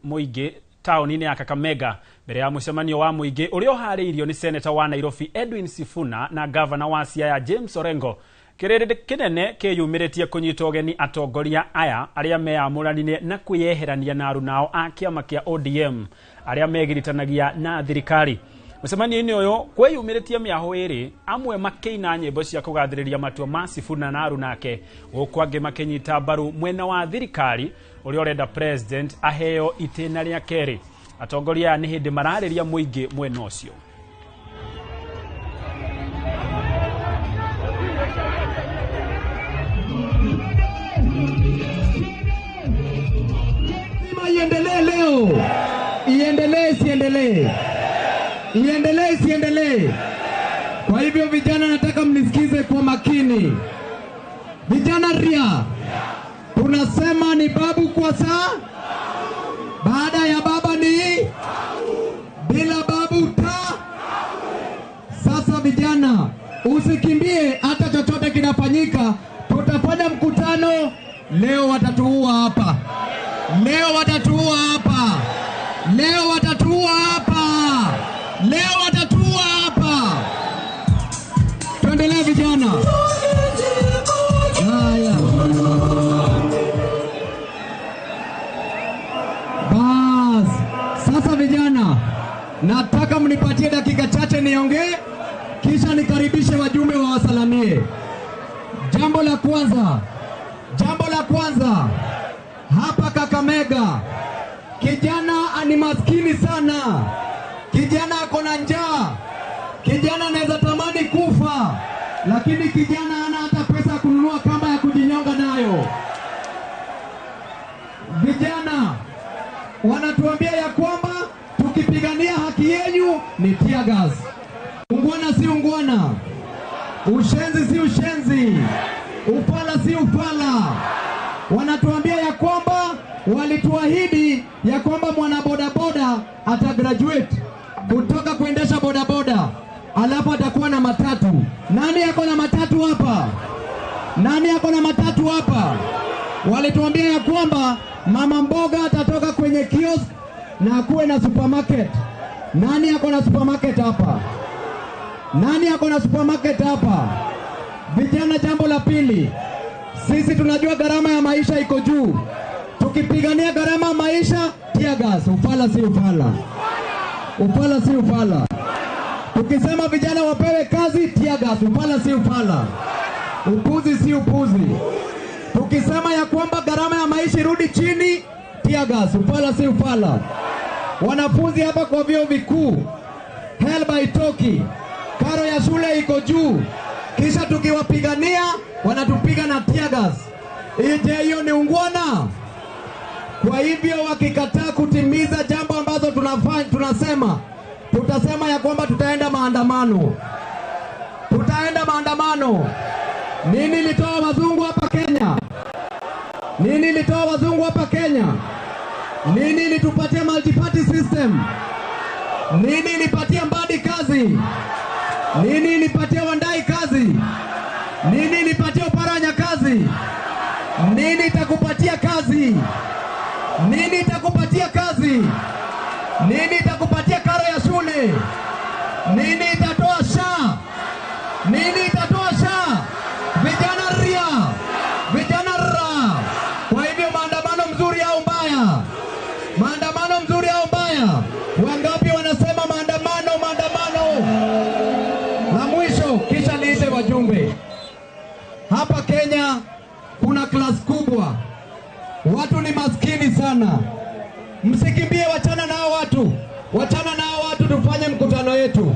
Muingi taoni-inĩ ya Kakamega mbere ya mũcemanio wa mũingĩ ũrĩa ũharĩirio nĩ seneta wa Nairobi Edwin Sifuna na gavana wa Siaya James Orengo. Kĩrĩndĩ kĩnene kĩyumĩrĩtie kũnyita ũgeni atongoria aya arĩa meyamũranire na kwĩyeherania na arunao a kĩama kĩa ODM arĩa megiritanagia na thirikari. Mũcemanio-inĩ ũyũ kwĩyumĩrĩtie mĩahũ ĩrĩ, amwe makĩina nyĩmbo cia kũgathĩrĩria matua ma Sifuna na arunake, gũkũ angĩ makĩnyita mbaru mwena wa thirikari ũrĩa ũrenda president aheo itĩna rĩa kerĩ. Atongoria aya nĩ hĩndĩ mararĩria mũingĩ mwena ũcio. Iendelee leo, iendelee isiendelee, iendelee isiendelee. Kwa hivyo vijana, nataka mnisikize kwa makini. Vijana ria, tunasema ni babu kwa saa, baada ya baba ni bila babu ta. Sasa vijana, usikimbie hata chochote kinafanyika. Tutafanya mkutano leo, watatuua hapa leo, watatuua hapa leo, watatuua hapa leo, watatuua hapa. Tuendelee vijana. Haya bas, sasa vijana, nataka mnipatie dakika chache niongee, kisha nikaribishe wajumbe wawasalamie. Jambo la kwanza, jambo la kwanza hapa Kakamega, kijana ni maskini sana, kijana ako na njaa, kijana anaweza tamani kufa, lakini kijana hana hata pesa ya kununua kamba ya kujinyonga nayo. Vijana wanatuambia ya kwamba tukipigania haki yenyu ni tear gas. Ungwana si ungwana, ushenzi si ushenzi, ufala si ufala. Wanatuambia ya kwamba walituahidi ya kwamba mwana bodaboda atagraduate kutoka kuendesha bodaboda alafu atakuwa na matatu. Nani ako na matatu hapa? Nani ako na matatu hapa? Walituambia ya kwamba mama mboga atatoka kwenye kiosk na akuwe na supermarket. Nani ako na supermarket hapa? Nani ako na supermarket hapa? Vijana, jambo la pili, sisi tunajua gharama ya maisha iko juu. Tukipigania gharama ya maisha, tear gas. Ufala si ufala, ufala si ufala. Tukisema vijana wapewe kazi, tear gas. Ufala si ufala, upuzi si upuzi. Tukisema ya kwamba gharama ya maisha irudi chini, tear gas. Ufala si ufala. Wanafunzi hapa kwa vyuo vikuu, HELB haitoki, karo ya shule iko juu, kisha tukiwapigania wanatupiga na tear gas. Je, hiyo ni ungwana? Kwa hivyo wakikataa kutimiza jambo ambazo tunafanya, tunasema, tutasema ya kwamba tutaenda maandamano, tutaenda maandamano. Nini ilitoa wazungu hapa Kenya? Nini ilitoa wazungu hapa Kenya? Nini ilitupatia multi-party system? Nini ilipatia Mbadi kazi? Nini ilipatia Wandai kazi? Nini ilipatia Oparanya kazi? Nini itakupatia kazi? Nini itakupatia kazi? Nini itakupatia karo ya shule? Nini itatoa SHA? Nini itatoa SHA? Vijana ria, vijana ra. Kwa hivyo maandamano mzuri au mbaya? Maandamano mzuri au mbaya? Wangapi wanasema maandamano, maandamano? La mwisho, kisha niite wajumbe. Hapa Kenya kuna class kubwa, watu ni maskini sana. Msikimbie, wachana nao watu, wachana nao watu, tufanye mkutano yetu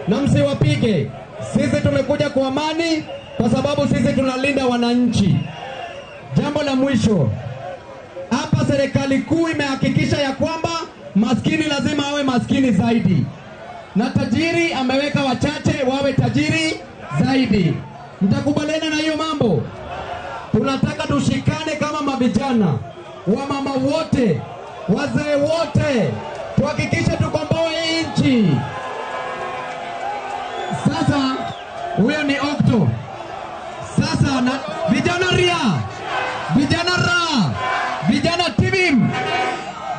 na msiwapige. Sisi tumekuja kwa amani, kwa sababu sisi tunalinda wananchi. Jambo la mwisho, hapa serikali kuu imehakikisha ya kwamba maskini lazima awe maskini zaidi na tajiri ameweka wachache wawe tajiri zaidi. Mtakubaliana na hiyo mambo? Tunataka tushikane kama mavijana, wamama wote, wazee wote, tuhakikishe tukomboe hii nchi. Sasa huyo ni Okto. Sasa na vijana ria, vijana ra, vijana tibim.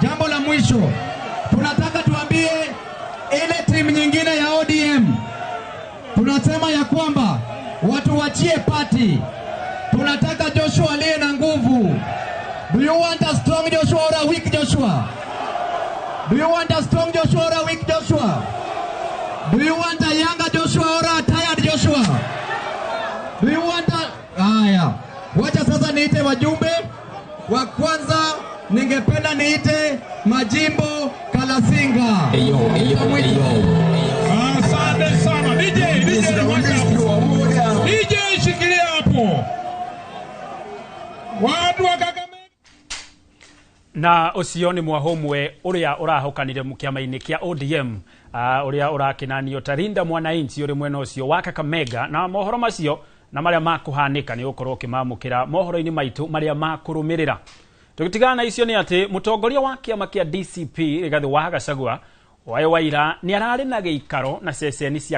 Jambo mwisho, tunataka tuambie ile timu nyingine ya ODM, tunasema ya kwamba watu wachie party. Tunataka Joshua aliye na nguvu. Do you want a strong Joshua or a weak Joshua? Do you want a strong Joshua or a weak Joshua? Do you want a younger Joshua or a tired Joshua? Do you want a... Haya, wacha sasa niite wajumbe wa kwanza. Ningependa niite Majimbo Kalasinga. Asante sana DJ, DJ wacha hapo. DJ shikilia hapo. Watu wa Kakamega. Na ũcio nĩ mwahũmwe ũrĩa ũrahokanire kĩama-inĩ kĩa ODM, ũrĩa ũrakenanio ta Linda Mwananchi ũrĩ mwena ũcio wa Kakamega. Na mohoro macio na marĩa makũhanĩka nĩ ũgũkorwo ũkĩmamũkĩra mohoro-inĩ maitũ marĩa makũrũmĩrĩra. Tũgĩtigana na icio nĩ atĩ mũtongoria wa kĩama kĩa DCP Rigathĩ wa Gachagua Waĩ Waira nĩ ararĩ na gĩikaro na ceceni cia